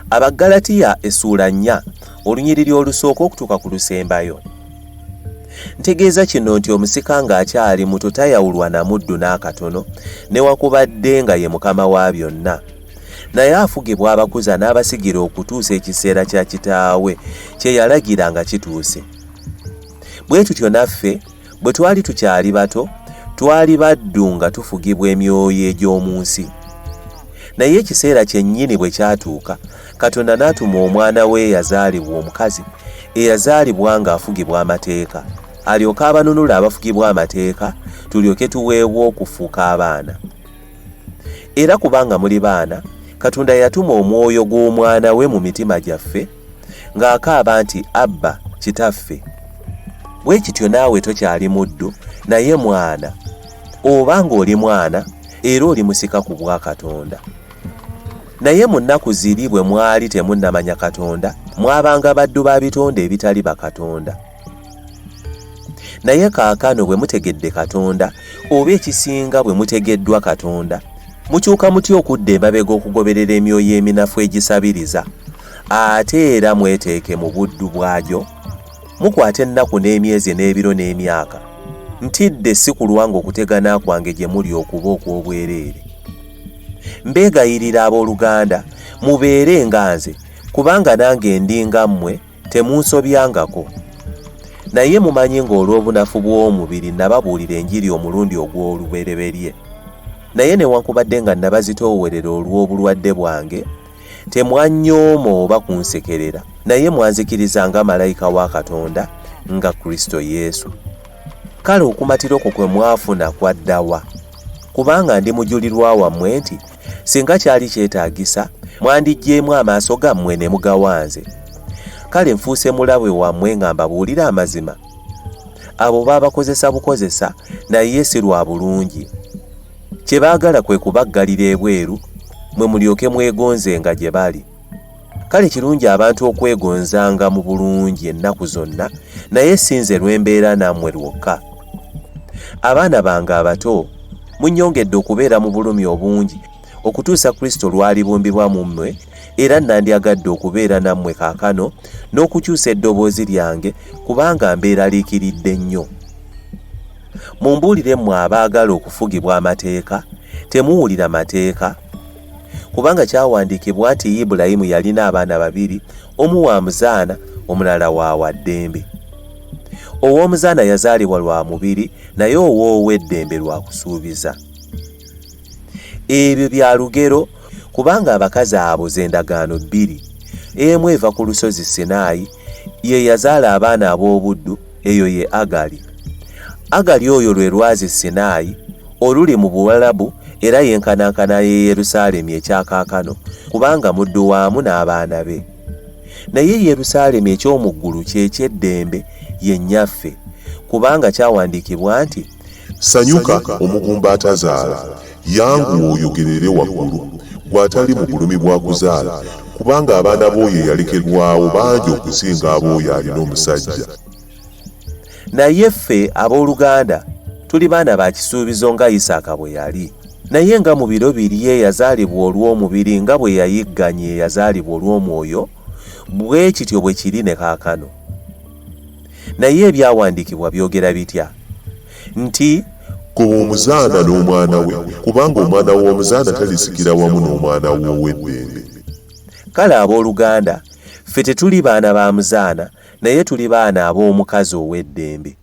Abaggalatiya essuula nnya olunyiriri olusooka okutuuka ku lusembayo. Ntegeeza kino nti omusika ng'akyali muto tayawulwa na muddu n'akatono, newakubadde nga ye mukama wa byonna. Naye afugibwa abakuza n'abasigira okutuusa ekiseera kya kitaawe kye yalagira nga kituuse. Bwe tutyo naffe bwe twali tukyali bato, twali baddu nga tufugibwa emyoyo egy'omu nsi. Naye ekiseera kyennyini bwe kyatuuka, Katonda n'atuma Omwana we eyazaalibwa omukazi, eyazaalibwa ng'afugibwa amateeka, alyoke abanunule abafugibwa amateeka, tulyoke tuweebwe okufuuka abaana. Era kubanga muli baana, Katonda yatuma omwoyo gw'Omwana we mu mitima gyaffe, ng'akaaba nti, Abba, Kitaffe. Bwe kityo naawe tokyali muddu, naye mwana. Oba ng'oli mwana, era oli musika ku bwa Katonda. Naye mu nnaku ziri bwe mwali temunnamanya Katonda, mwabanga baddu ba bitonde ebitali bakatonda. Naye kaakano bwe mutegedde Katonda, oba ekisinga bwe mutegeddwa Katonda, mukyuka mutya okudda emabega okugoberera emyoyo eminafu egisabiriza, ate era mweteeke mu buddu bwagyo? Mukwata ennaku n'emyezi n'ebiro n'emyaka. Ntidde si kulwa ng'okutegana kwange gye muli okuba okw'obwereere. Mbeegayirira abooluganda, mubeere nga nze, kubanga nange ndi nga mmwe, temunsobyangako. Naye mumanyi ng'olw'obunafu bw'omubiri nababuulira enjiri omulundi ogw'olubereberye. Naye newankubadde nga nabazitoowerera olw'obulwadde bwange, temwannyooma oba kunsekerera, naye mwanzikiriza nga malayika wa Katonda, nga Kristo Yesu. Kale okumatira okwo kwe mwafuna kwadda wa? Kubanga ndi mujulirwa wammwe nti singa kyali kyetaagisa, mwandiggyeemu amaaso gammwe ne mugawa nze. Kale nfuuse mulabe wammwe nga mbabuulira amazima? Abo babakozesa bukozesa, naye si lwa bulungi. Kye baagala kwe kubaggalira ebweru, mmwe mulyoke mwegonzenga gye bali. Kale kirungi abantu okwegonzanga mu bulungi ennaku zonna, naye si nze lwe mbeera nammwe lwokka. Abaana bange abato, munnyongedde okubeera mu bulumi obungi okutuusa Kristo lw'alibumbibwa mu mmwe, era nandyagadde okubeera nammwe kaakano n'okukyusa eddoboozi lyange, kubanga mbeeraliikiridde nnyo. Mumbuulire mmwe abaagala okufugibwa amateeka, temuwulira mateeka? Kubanga kyawandiikibwa nti Ibulayimu yalina abaana babiri, omu wa muzaana, omulala wa wa ddembe. Ow'omuzaana yazaalibwa lwa mubiri, naye ow'ow'eddembe lwa kusuubiza. Ebyo bya lugero, kubanga abakazi abo z'endagaano bbiri. Emu eva ku lusozi Sinaayi, ye yazaala abaana ab'obuddu, eyo ye Agali. Agali oyo lwe lwazi Sinaayi, oluli mu Buwalabu era yenkanankana ye Yerusaalemi ekya kaakano, kubanga muddu waamu n'abaana be. Naye Yerusaalemi eky'omu ggulu kye ky'eddembe, ye nnyaffe, kubanga kyawandiikibwa nti, Sanyuka omugumba atazaala, yanguwa oyogerere waggulu, ggwe atali mu bulumi bwa kuzaala, kubanga abaana b'oyo eyalekerwawo bangi okusinga ab'oyo alina omusajja. Naye ffe, ab'oluganda, tuli baana ba kisuubizo nga Isaaka bwe yali. Naye nga mu biro biri eyazaalibwa olw'omubiri nga bwe yayigganya eyazaalibwa olw'omwoyo, bwe kityo bwe kiri ne kaakano. Naye ebyawandiikibwa byogera bitya? Nti. Goba omuzaana n'omwana we, kubanga omwana w'omuzaana talisikira wamu n'omwana w'ow'eddembe. Kale ab'oluganda, ffe tetuli baana ba muzaana, naye tuli baana ab'omukazi ow'eddembe.